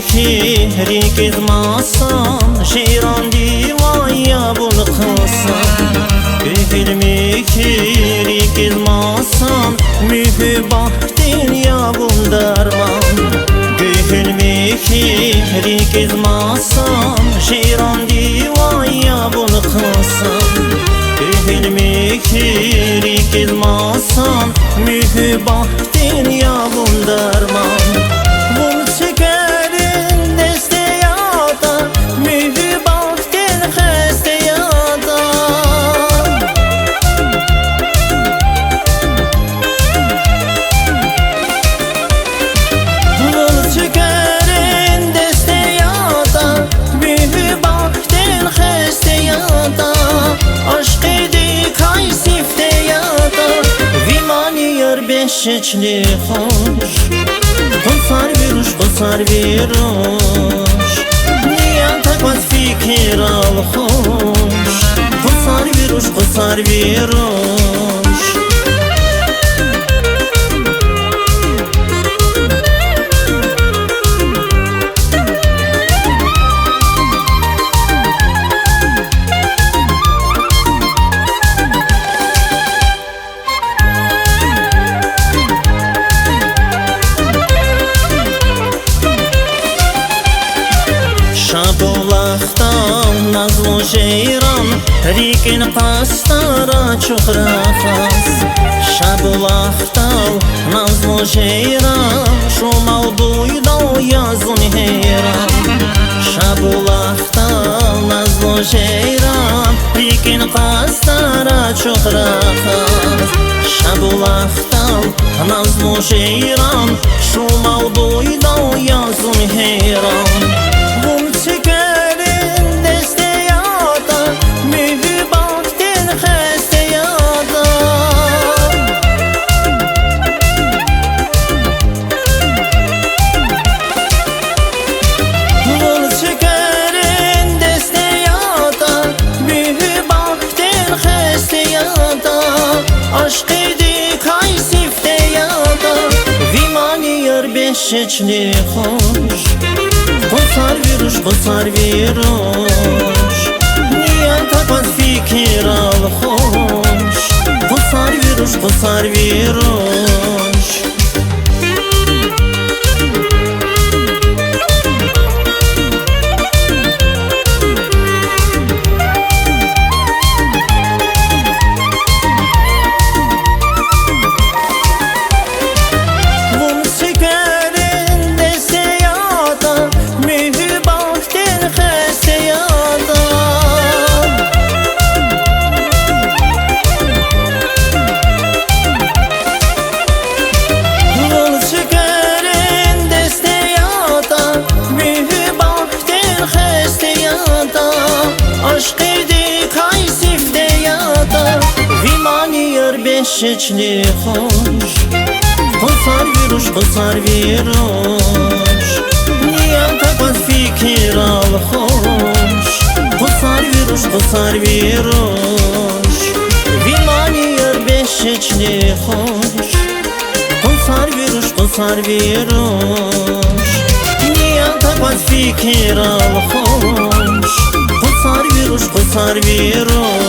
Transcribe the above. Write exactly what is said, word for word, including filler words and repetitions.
Kêrîkê zimasan, jêran dîwaya bûn qisan. Guhil me kêrîkê zimasan, mihû bahtên ya bûn derman. Guhil me kêrîkê zimasan, jêran dîwaya bûn qisan. Guhil me kêrîkê zimasan, mihû bahtên ya bûn derman. Bûn çikerin destê ya te, mihû bahtên xestê ya te. Bûn çikerin destê ya te, mihû bahtên xestê ya te. Aşqê dîkay sîftê ya te, vî manî yar beşiç lê xweş. Qusar vî roj, qusar vî roj. Niya te xwest fikir al xweş. Qusar vî roj, qusar vî roj. Şabolaxta nazlo jeyran, rîkên qastara çuxraxas. Şabolaxta nazlo jeyran, şomal buyda yazun heyran. Şabolaxta nazlo jeyran, rîkên qastara çuxraxas. Şabolaxta nazlo jeyran, şomal buyda yazun heyran. Bûn çikerin destê ya te, mihû bahtên xestê ya te. Bûn çikerin destê ya te, mihû bahtên xestê ya te. Aşqê dîkay sîftê ya te, vî manî yar beşiç lê xweş. Qusar vî roj, qusar vî roj. Niya te xwest fikir al xweş. Qusar vî roj, qusar vî roj. Bûn çikerin destê ya te, mihû bahtên xestê ya te. Bûn çikerin destê ya te, mihû bahtên xestê ya te. Aşqê dîkay sîftê ya te, vî manî yar beşiç lê xweş. Qusar vî roj, qusar vî roj. Niya te xwest fikir al xweş. Qusar vî roj, qusar vî roj. Vî manî yar beşiç lê xweş. Qusar vî roj, qusar vî roj. Niya te xwest fikir al xweş. Qusar vî roj, qusar vî roj.